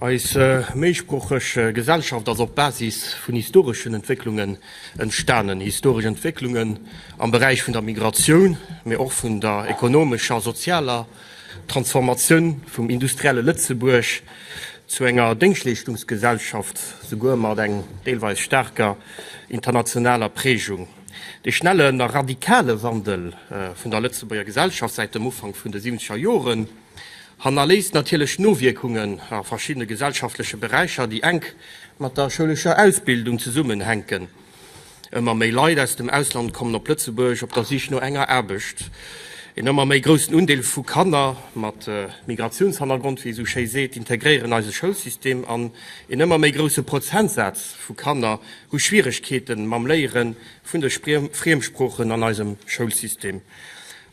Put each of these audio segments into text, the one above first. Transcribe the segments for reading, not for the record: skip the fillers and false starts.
Eis méisproocheg Gesellschaft ass op Basis vun historeschen Entwécklungen entstanen. Historesch Entwécklungen am Beräich vun der Migratioun, mee och vun der ekonomescher a sozialer Transformatioun vum industrielle Lëtzebuerg zu enger Déngschtleeschtungsgesellschaft, souguer mat eng deelweis staarker internationaler Prägung. De schnellen a radikale Wandel vun der Lëtzebuerger Gesellschaft säit dem Ufank vun de siwwenzeger Joren hannerléisst natierlech Nowierkungen a verschiddene gesellschaftleche Beräicher, déi enk mat der schoulescher Ausbildung zesummenhänken. Ëmmer méi Leit aus dem Ausland kommen op Lëtzebuerg op der Sich no enger Aarbecht. Een ëmmer méi groussen Undeel vu Kanner mat Migratiounshannergrond, wéi ee sou schéi seet, integréieren eise Schoulsystem an een ëmmer méi grousse Prozentsaz vu Kanner hu Schwieregkeete mam Léiere vun de Friemsproochen an eisem Schoulsystem.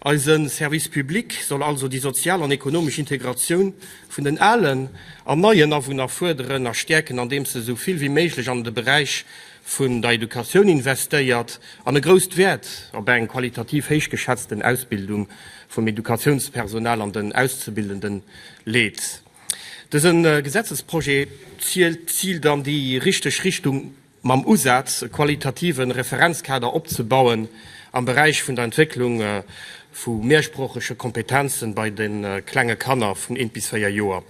Eise Service public soll also déi sozial an ekonomesch Integratioun vun den alen an neien Awunner fuerderen a stäerken, andeems e sou vill wéi méiglech an de Beräich vun der Educatioun investéiert an e grousst Wäert op eng qualitativ héich geschätzten Ausbildung vum Educatiounspersonal an den Auszebildenden leet. Dëse Gesetzesprojet ziilt an déi richteg Richtung. mam Usaz, e qualitative Referenzkader opzebauen am Beräich vun der Entwécklung vu mehrsproochege Kompetenzen bei de klenge Kanner vun eent bis 4 Joer.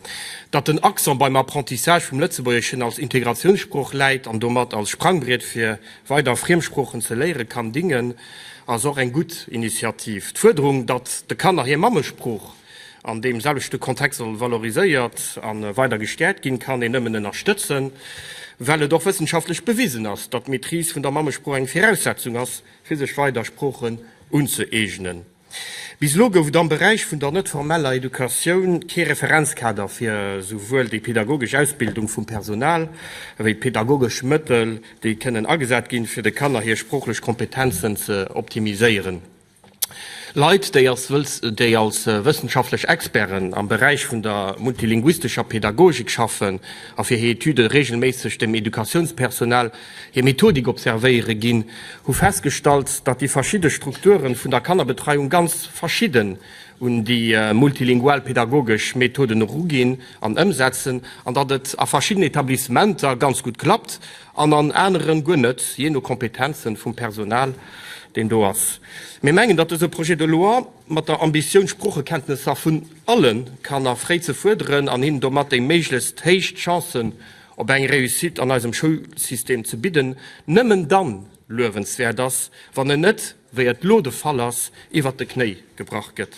Datt den Accent beim Apprentissage vum Lëtzebuergeschen als Integratiounssprooch läit an domat als Sprangbriet fir weider Friemsproochen ze léiere kann dingen, ass och eng gutt Initiativ. D'Fuerderung, datt de Kanner hir Mammesprooch an deem selwechte Kontext soll valoriséiert a weider gestäerkt ginn, kann een nëmmen ënnerstëtzen, well et och wëssenschaftlech bewisen ass, datt d'Maîtrise vun der Mammesprooch eng Viraussetzung ass, fir sech weider Sproochen unzëeegnen. Bis elo gouf et am Beräich vun der net formeller Educatioun kee Referenzkader fir souwuel déi pedagogesch Ausbildung vum Personal ewéi d'pedagogesch Mëttel, déi kënnen agesat ginn, fir de Kanner hir sproochlech Kompetenzen ze optimiséieren. Leit, déi als déi als wëssenschaftlech Experten am Beräich vun der multilinguistescher Pedagogik schaffen a fir hir Etüde reegelméisseg dem Educatiounspersonal hir Methodik observéiere ginn, hu festgestallt, datt déi verschidde Strukture vun der Kannerbetreiung ganz verschidden un déi multilingual pedagogesch Methoden eruginn an ëmsetzen an datt et a verschidden Etablissementer ganz gutt klappt An an aneren guer net, jee no Kompetenzen vum Personal, deen do ass. Mir mengen, datt dëse Projet de loi mat der Ambitioun, Sproochekenntnesser vun alle Kanner fréi ze fuerderen an hinnen domat déi méiglechst héich Chancen op eng Réussite an eisem Schoulsystem ze bidden, nëmmen dann luewenswäert ass, wann en net, wéi et lo de Fall ass, iwwert de Knéi gebrach gëtt.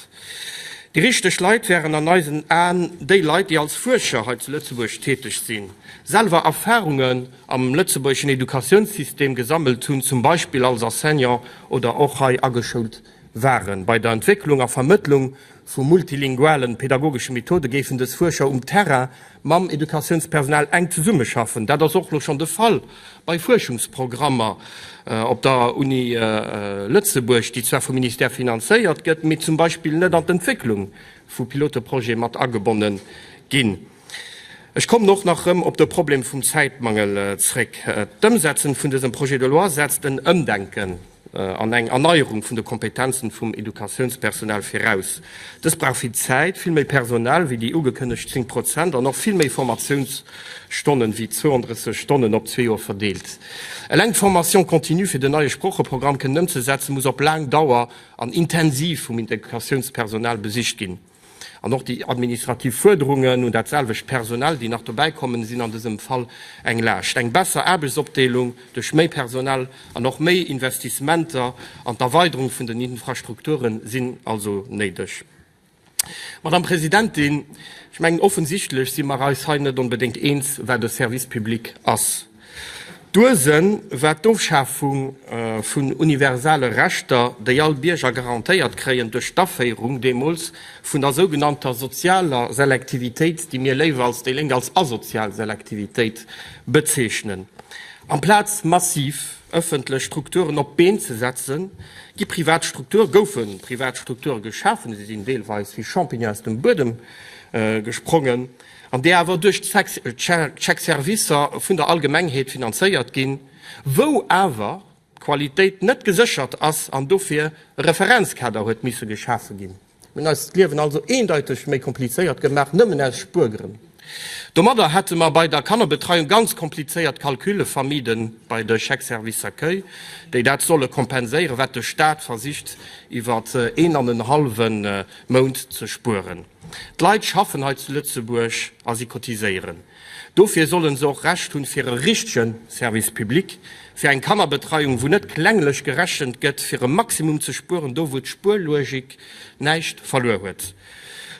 Déi richteg Leit wären an eisen Aen déi Leit, déi als Fuerscher hei zu Lëtzebuerg täteg sinn, selwer Erfahrungen am lëtzebuergeschen Educatiounssystem gesammelt hunn, zum Beispill als Enseignant oder och hei ageschoult waren. Bei der Entwécklung a Vermëttlung vu multilingualen pedagogesche Methode géifen dës Fuerscher um Terrain mam Educatiounspersonal enk zesummeschaffen. Dat ass och elo schonn de Fall bei Fuerschungsprogrammer op der Uni Lëtzebuerg, déi zwar vum Ministère finanzéiert gëtt, mee zum Beispill net an d'Entwécklung vu Piloteprojete mat agebonne ginn. Ech kommen och nach erëm op de Problem vum Zäitmangel zréck. D'Ëmsetzen vun dësem Projet de loi setzt en Ëmdenken an eng Erneierung vun de Kompetenzen vum Educatiounspersonal viraus. Dës brauch vill Zäit, vill méi Personal wéi déi ugekënnegt 10 Prozent an och vill méi Formatiounsstonnen wéi 32 Stonnen op zwee Joer verdeelt. Eleng d'Formation continue fir den neie Sproocheprogramm kënnen ëmzesetzen, muss op laang Dauer an intensiv vum Educatiounspersonal besicht ginn. An och déi administrativ Fuerderungen un dat selwecht Personal, déi nach dobäi kommen, sinn an dësem Fall eng Laascht. Eng besser Aarbechtsopdeelung duerch méi Personal an och méi Investissementer an d'Erweiderung vun den Infrastrukture sinn also néideg. Madame Presidentin, ech mengen, offensichtlech si mer eis hei net onbedéngt eens, wat e Service public ass. D'Ursen war d'Ofschafung vun universale Rechter, déi all Bierger garantéiert kréien, duerch d'Aféierung deemools vun der sougenannter sozialer Selektivitéit, déi mir léiwer als déi Lénk als asozial Selektivitéit bezeechnen. Amplaz massiv ëffentlech Strukturen op d'Been ze setzen, gi privat Strukture, goufe privat Strukture geschafen, si sinn deelweis wéi Champignonen aus dem Buedem gesprongen, an déi awer duerch d'Chèque-servicer vun der Allgemengheet finanzéiert ginn, wou awer d'Qualitéit net geséchert ass an dofir e Referenzkader huet misse geschafe ginn. Mir hunn eis d'Liewen also eendeiteg méi komplizéiert gemaach, nëmmen aus Spuergrënn. Domadder hätte mer bei der Kannerbetreiung ganz komplizéiert Calcule vermiden bei de Chèques-services accueil, déi dat solle kompenséieren, wat de Staat versicht iwwer een an en hallwe Mount ze spueren. D'Leit schaffen hei zu Lëtzebuerg a si cotiséieren. Dofir sollen se och Recht hunn fir e richtege Service public, fir eng Kannerbetreiung, wou net klenglech gerechent gëtt, fir e Maximum ze spueren, do wou d'Spuerlogik näischt verluer huet.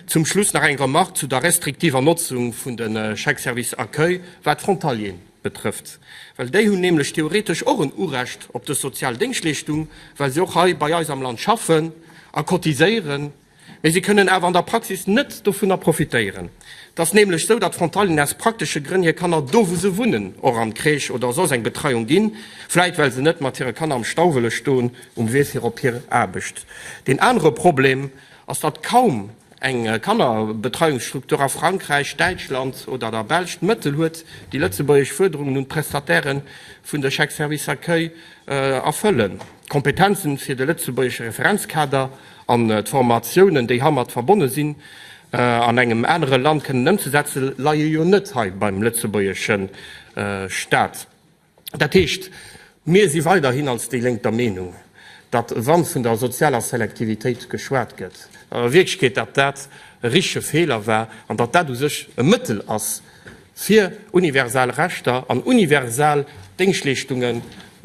Zum Schluss nach eng Remarque zu der restriktiver Notzung vun de Chèques-services accueil, wat d'Frontalieren betrëfft, well déi hunn nämlech theoretesch och en Urecht op dës sozial Déngschtleeschtung, well se och hei bei eis am Land schaffen a cotiséieren. Mee si kënnen awer an der Praxis net dovunner profitéieren. Et ass nämlech sou, datt Frontalieren aus praktesche Grënn hir Kanner do, wou se wunnen, och an d'Crèche oder soss eng Betreiung ginn, vläit well se net mat hire Kanner am Stau wëlle stoen um Wee fir op hir Aarbecht. Deen anere Problem ass, datt kaum eng Kannerbetreiungsstruktur a Frankräich, Däitschland oder der Belsch d'Mëttel huet, déi lëtzebuergesch Fuerderungen un d'Prestataire vun de Chèques-services accueil erfëllen. D'Kompetenzen fir de lëtzebuergesche Referenzkader an d'Formatiounen, déi heimat verbonne sinn, an engem anere Land kënnen ëmzesetzen, leie jo net hei beim lëtzebuergesche Staat. Dat heescht, mir si weiderhin als déi Lénk der Meenung, datt, wa vun der sozialer Selektivitéit geschwat gëtt, a Wierklechkeet datt dat e richtege Feeler war an datt dat u sech e Mëttel ass, fir universal Rechter an universal Déngschtleeschtunge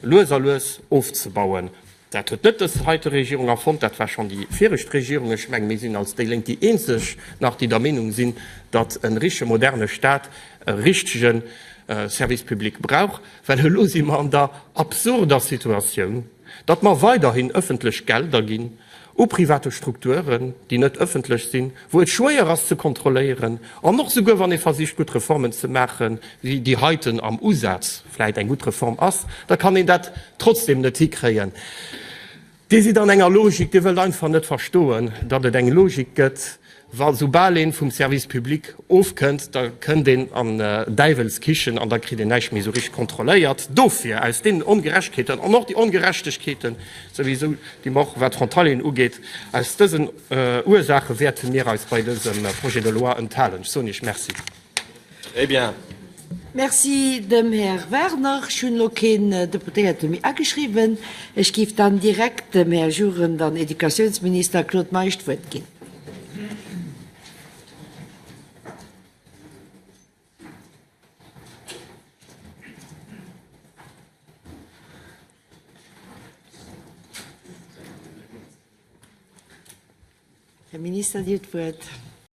lues a lues ofzebauen. Dat huet net dës heite Regierung erfonnt, dat war schonn déi viregt Regierung. Ech mengen, mir sinn als déi Lénk déi eenzeg nach, déi der Meenung sinn, datt e richtege moderne Staat e richtege Service public brauch. Well elo si mer an der absurder Situatioun, datt mer weiderhin ëffentlech Gelder ginn u private Strukturen, déi net ëffentlech sinn, wou et schwéier ass ze kontrolléieren, an och souguer wann ee versicht gutt Reformen ze maachen, wéi déi heiten am Usaz vläit eng gutt Reform ass, da kann een dat trotzdem net hikréien. Dir sidd an enger Logik, Dir wëllt einfach net verstoen, datt et eng Logik gëtt, Wa soubal een vum Service public ofkënnt, da kënnt een an Däiwels Kichen an da kritt een näischt méi esou richteg kontrolléiert. Dofir, aus deenen Ongerechtheeten an och déi Ongerechtegkeeten souwisou, déi mer och wat d'Frontalieren ugeet, aus dësen Ursaache wäerte mir eis bei dësem Projet de loi enthalen. Ech soen Iech Merci. Eh bien. Merci dem Här Werner. Ech hunn elo keen Deputéierte méi ageschriwwen. Ech géif dann direkt dem Här Jugend an Educatiounsminister Claude Meisch d'Wuert ginn. Här Minister, Dir hutt d'Wuert.